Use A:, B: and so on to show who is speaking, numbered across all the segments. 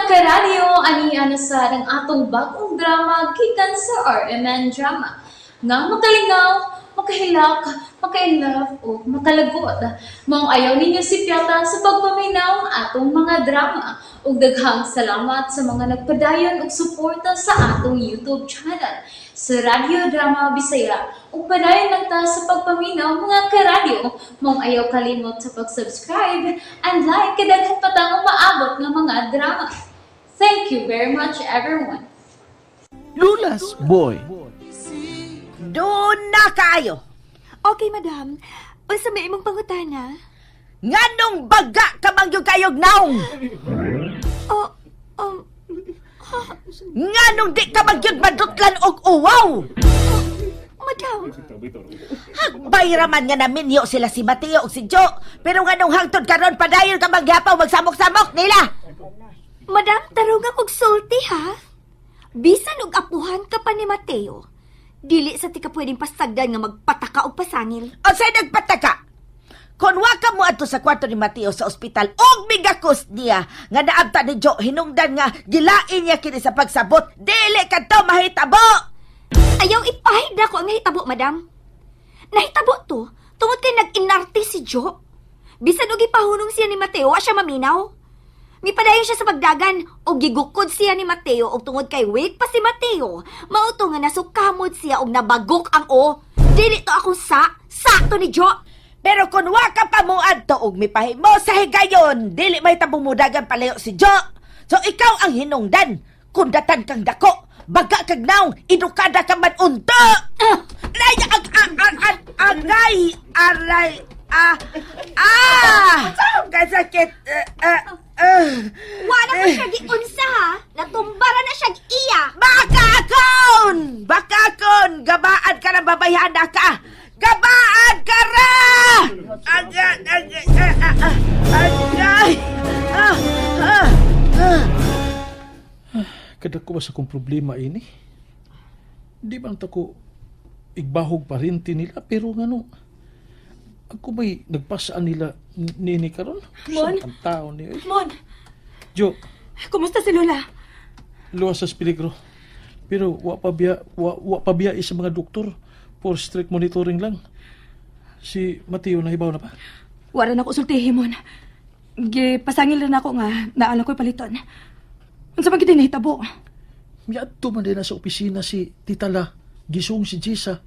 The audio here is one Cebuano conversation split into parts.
A: Karadyo, ania na sad ang atong bagong drama gikan sa RMN Drama. Nga makalingaw, makahilak, maka-inlove o makalagot. Maong ayaw ninyo sipyata sa pagpaminaw ang atong mga drama. Ug daghang salamat sa mga nagpadayon og suporta sa atong YouTube channel sa Radyo Drama Bisaya. Ug padayon lang ta sa pagpaminaw, mga karadyo. Maong ayaw kalimot sa pag-subscribe and like kay daghan pa tang umaabot nga mga drama. Thank you very much, everyone.
B: Lulas Boy.
C: Doon na kaayo.
D: Okay, madam. Unsa may imong pangutana?
C: Nganong baga ka man gyud kayog naong?
D: Oh,
C: Nganong di ka man gyud madutlan og uwaw?
D: Madam.
C: Hagbay raman nga naminyo sila si Mateo ug si Jo. Pero nganong hangtod karon padayon ka magyapaw magsamok-samok nila?
D: Madam, tarong og sulti ha. Bisan og apuhan ka pa ni Mateo, dili sa ti ka pwedeng pasagdan nga magpataka og pasangil.
C: Unsay nagpataka? Kon wa ka mo adto sa kwarto ni Mateo sa ospital og migakos niya nga naabta ni Jo hinungdan nga gilain niya kini sa pagsabot, dili kadto mahitabo.
D: Ayaw ipahid na ko ang nahitabo, madam. Nahitabo to tungod kay nag-inarte si Jo. Bisan og ipahunong siya ni Mateo, wa siya maminaw. Mipadayon siya sa pagdagan og gigukod siya ni Mateo og tungod kay weak pa si Mateo, mao to nga nasukamod siya og nabagok ang o. Dili to ako sa to ni Jo.
C: Pero kung wa ka pa mo adto og mipahimo sa higayon, dili may tabumudagan palayo si Jo. So ikaw ang hinungdan. Kundatan kang dako, baga kag naong, edukada ka man unta. Ay, ag, ag, ag, ag, agay, aray, ah, ah, kasakit, ah, ah.
D: Wa na ko siya giunsa ha. Natumbara na siya iya.
C: Baka akon! Baka akon! Gabaan ka ng babayhana ka! Gabaan ka ra! Agay! Agay! Agay! Ah, ah, ah.
E: Kadako ba sa kong problema ini? Di ba ta ko igbahog pa rin nila pero ngano ako may nagpasaan nila nini karon?
D: Mon?
E: Sa ang tao ni oy.
D: Mon,
E: Jo,
D: kumusta si Lola?
E: luwas sa peligro. Pero wa pa biya sa mga doktor for strict monitoring lang. Si Mateo nahibaw na pa.
F: Wala na ko sultihi mon. Gipasangil na ako nga naala ko'y paliton. Unsa man gid nahitabo?
E: Miadto man din na sa opisina si Tita La, gisung si Jisa.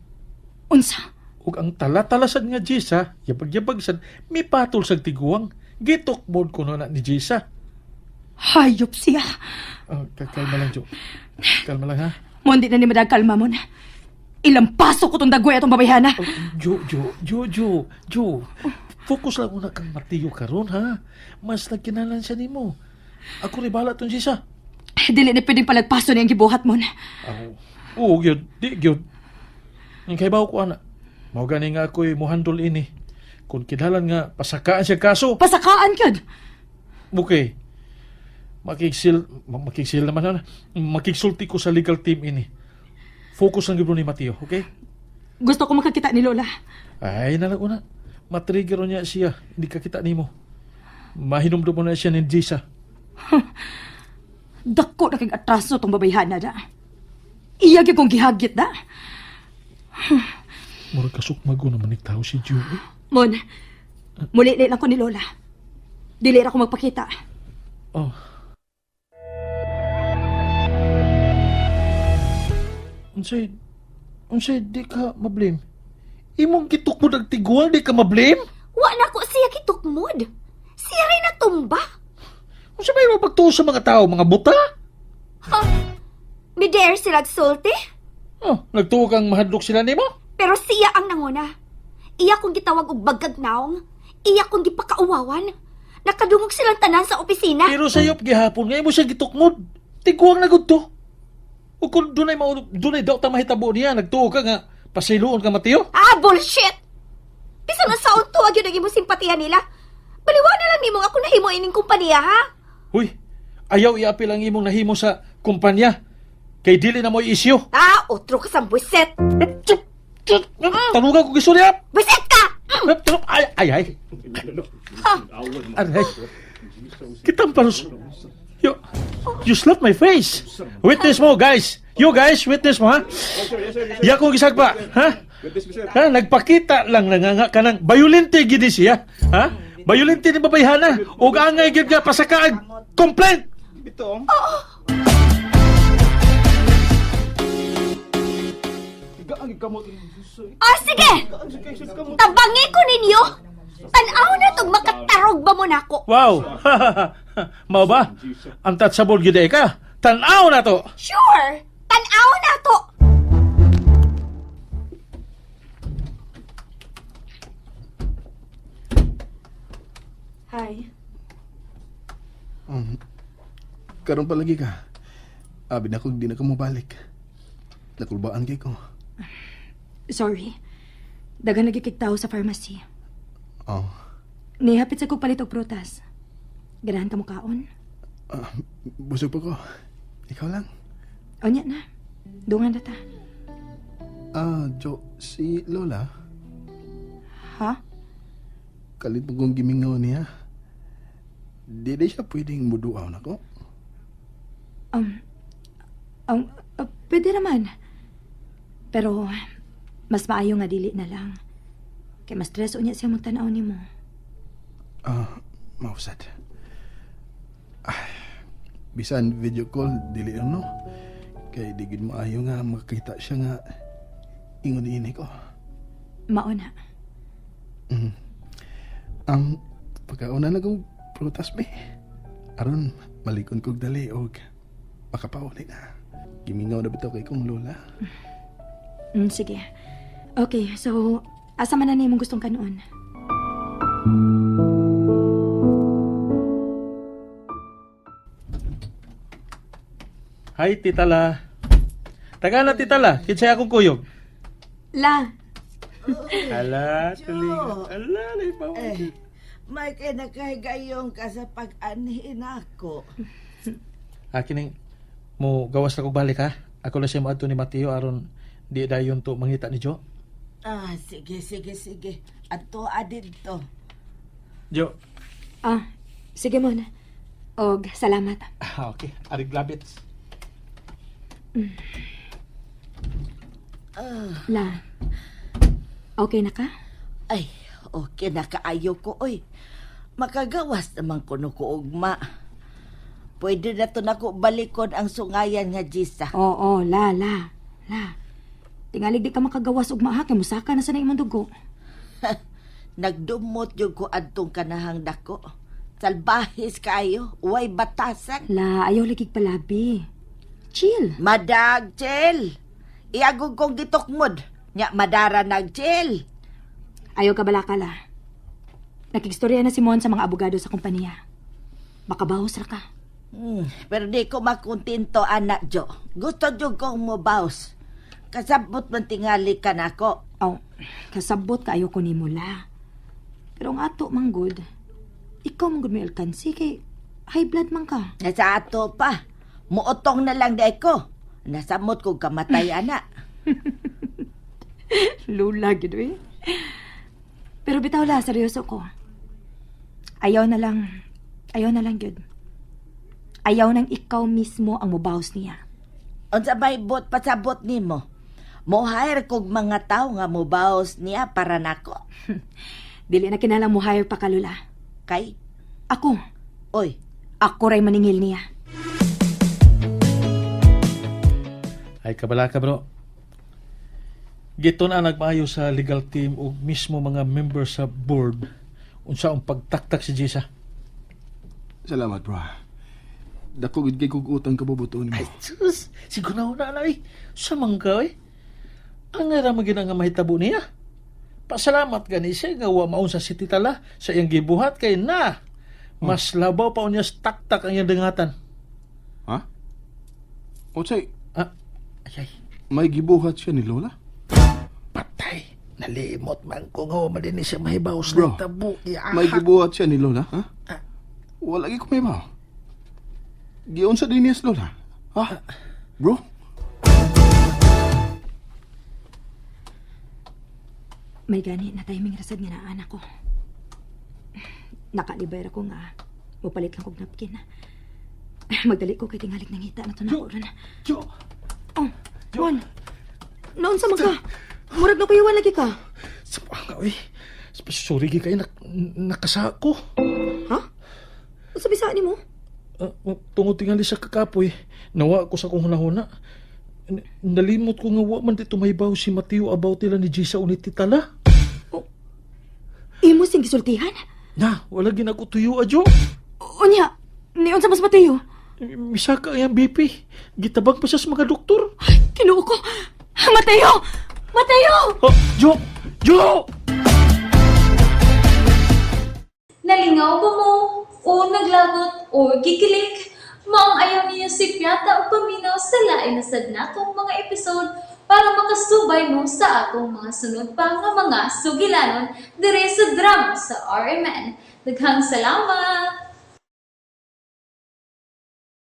F: Unsa?
E: Ug ang tala-tala sad nga Jisa, yabag-yabag sad, mipatol sad tiguang. Gitukbod ko na ni Jisa.
F: Hayop siya.
E: Ah, kalma lang, Jo. Kalma lang, ha?
F: Mon di na ni madag kalma mon. Ilang paso ko tong dagway atong babayhana.
E: Oh, Jo, Jo, Jo, Jo, Jo. Focus lang una kang Mateo karon, ha? Mas nagkinalan siya nimo. Ako rin bahala tong Jisa.
F: Dili ni pwedeng palagpaso niyang gibuhat mon.
E: Aw, oo, gyud, di gyud. Ang kaibaw ko, ana. Mao gani nga ako'y muhandol ini. Kung kinahanglan nga pasakaan siya kaso,
F: Pasakaan gyud.
E: okay. Makigsil, makigsil naman ana. Makigsulti ko sa legal team ini. Focus lang gyud ni Mateo, okay?
F: Gusto ko makakita ni Lola.
E: Ay, nalang una. Matrigger niya siya. Hindi ka kita nimo. Mahinumdum mo na siya ni Jisa.
F: Dako na kag atraso tong babayhana da. Iya gyud kong gihagit da.
E: Murag kasukmago naman ni tao si Joe. Eh.
F: Mon, muli lang ko ni Lola. Dili ra ko magpakita.
E: Oh. Unsay, unsay di ka mablame? Imong gitukod ang tiguang di ka mablame?
D: Wa na ko siya gitukmod. Siya rin natumba.
E: Unsa may mapagtuo sa mga tao, mga buta?
D: Ha? Midare sila sulti,
E: Oh, nagtuo kang mahadlok sila nimo?
D: pero siya ang nanguna. Iya kong gitawag og bagag naong. Iya kong gipakauwawan. Nakadungog silang tanan sa opisina.
E: Pero sayop gihapon nga imo siya gitukmod. Tiguang na gud to. O kung dunay mao dunay daw ta mahitabo niya, nagtuo ka nga pasiluon ka Mateo.
D: Ah, bullshit! Bisan na saon tuwag yun ang imong simpatiya nila. Baliwa na lang nimo nga ako nahimo ining kumpanya, ha?
E: Huy, ayaw iapil ang imong nahimo sa kumpanya. Kay dili na mo'y isyu.
D: Ah, otro ka sa buwisit.
E: Tanugan ko gisulya.
D: Buwisit ka!
E: Ay, ay, ay. Aray. Kitang paros. Yo. You slapped my face. Witness mo, guys. You guys, witness mo, ha? Ya kong gisagpa, ha? Ha? Nagpakita lang na nga nga kanang violente gid ni siya, ha? Violente ni babayhana. Ug angay gid nga pasakaag complaint.
D: Ah, sige! Tabangi ko ninyo! Tanaw na tog makatarog ba mo nako?
E: Wow. Mao ba? Ang touchable gid ay ka. Tan-aw na to.
D: Sure! Tanaw na to!
F: Hi.
B: Karon palagi ka. Abi na kog di na ka mobalik. Nakulbaan kay ko.
F: Sorry. Daghan lagi kig tao sa pharmacy.
B: Oh.
F: Nihapit sa kog palit og prutas. Ganahan ka mo kaon?
B: Ah, busog pa ko. Ikaw lang.
F: Onya na. Dungan na ta.
B: Ah, Jo, si Lola,
F: Ha?
B: kalit mo kong gimingaw niya. Di di siya pwedeng muduaw na ko.
F: Um, pwede naman. Pero, mas maayo nga dili na lang. Kay mas stress unya siya magtanaw nimo.
B: Ah, mausad. Ah, bisan video call, dili lang no. Kay di gid maayo nga makita siya nga ingon ini ko.
F: Mao na.
B: Ang pagkauna na kong prutas be. Aron malikon kog dali og makapauli na. Gimingaw na bitaw kay kong lola.
F: Sige. Okay, so, asa man na nimong gustong kanon?
E: Hi, Tita La. Taga na, Tita La. Kinsay akong kuyog.
F: La,
E: Ala, tulingan. Ala, naipaw.
C: Eh, may kinakahigayon ka sa pag-anhin ako.
E: Akin mo gawas na kog balik ha. Ako lang siya moadto ni Mateo aron di dayon to mangita ni Jo.
C: Ah, sige, sige, sige. Ato adito.
E: Jo.
F: ah, sige mo na. Og, salamat.
E: Ah, okay. Arig labits.
F: La, okay na ka?
C: Ay, okay na kaayo ko, oy. Makagawas naman kuno ko ugma. Pwede na to nako balikon ang sungayan nga Jisa.
F: Oo, la, la, la. Tingalig di ka makagawas og maaha kay musaka na sa na imong dugo.
C: Nagdumot yung ko adtong kanahang dako. Salbahis kayo, uway batasan.
F: La, ayaw lagi palabi. Chill.
C: Madag, Chel. Iagog kong gitokmod. Nya madara nag, Chel.
F: Ayaw ka balaka, la. Nakigstorya na si Mon sa mga abogado sa kompanya. Makabawas ra ka.
C: Pero di ko makontento, anak Jo. Gusto jud kong mobaws. Kasabot man tingali ka nako.
F: Aw, kasabot ka ayaw ko nimo la. Pero ang ato manggod, ikaw manggod may alkansi kay high blood man ka.
C: Nasa ato pa. Muotong na lang di ko. Nasamot kong kamatay, anak.
F: Lula, gid eh. Pero bitaw la, seryoso ko. Ayaw na lang, ayaw na lang gyud. Ayaw nang ikaw mismo ang mubaws niya.
C: Unsa may bot pasabot nimo? Mo hire kog mga tao nga mobaos niya para nako.
F: Dili na kinahanglan mo hire pa ka, Lola.
C: Kay,
F: Ako,
C: oy,
F: ako ray maningil niya.
E: Ay kabalaka bro. Gito na nagmaayo sa legal team ug mismo mga member sa board unsa ang pagtaktak si Jisa.
B: Salamat, bro. Dako gid kay kog utang kabubuton
E: Ay
B: nimo.
E: sus, siguro na na eh. Sa mangka eh. Ang nga ra nga mahitabo niya. Pasalamat gani siya nga wa maon sa si Tita La sa iyang gibuhat kay na. Mas labaw pa unya sa taktak ang iyang dangatan.
B: Ha? Unsay
E: Ah, ay, ay,
B: may gibuhat siya ni Lola?
E: patay. Nalimot man ko nga wa man din siya mahibaw sa
B: Bro,
E: tabo.
B: May gibuhat siya ni Lola, ha? Wala gyud ko mahibaw. Giunsa din niya si Lola? Ha? Bro?
F: May gani na timing rasad nga naa ko. Nakalibay ra ko nga. Mupalit lang kog napkin. Magdali ko kay tingalik nangita na to na
E: Jo!
F: ako ron.
E: Jo!
F: Oh, Mon. Noon sa mga. Murag na kuyuan lagi ka.
E: Sa nga, oy. Sorry gi kay nakasako.
F: Ha? Unsa bisa nimo?
E: Tungod tingali sa kakapoy, nawa ko sa kong hunahuna. Nalimot ko nga wa man dito mahibaw si Mateo about nila ni Gisa unit titala.
F: Imo sing gisultihan?
E: Na, wala gina ko tuyo adyo.
F: Unya, niun sa mas Mateo.
E: Misaka ang BP. Gitabang pa siya sa mga doktor.
F: Kinuo ko. Mateo! Mateo!
E: Oh, Jo! Jo!
A: Nalingaw ba mo? O naglagot o gikilig? Maong ayaw niyo si Piata o paminaw sa lain na sad natong mga episode para makasubay mo sa atong mga sunod pa nga mga sugilanon dire sa drama sa RMN. Daghang salamat!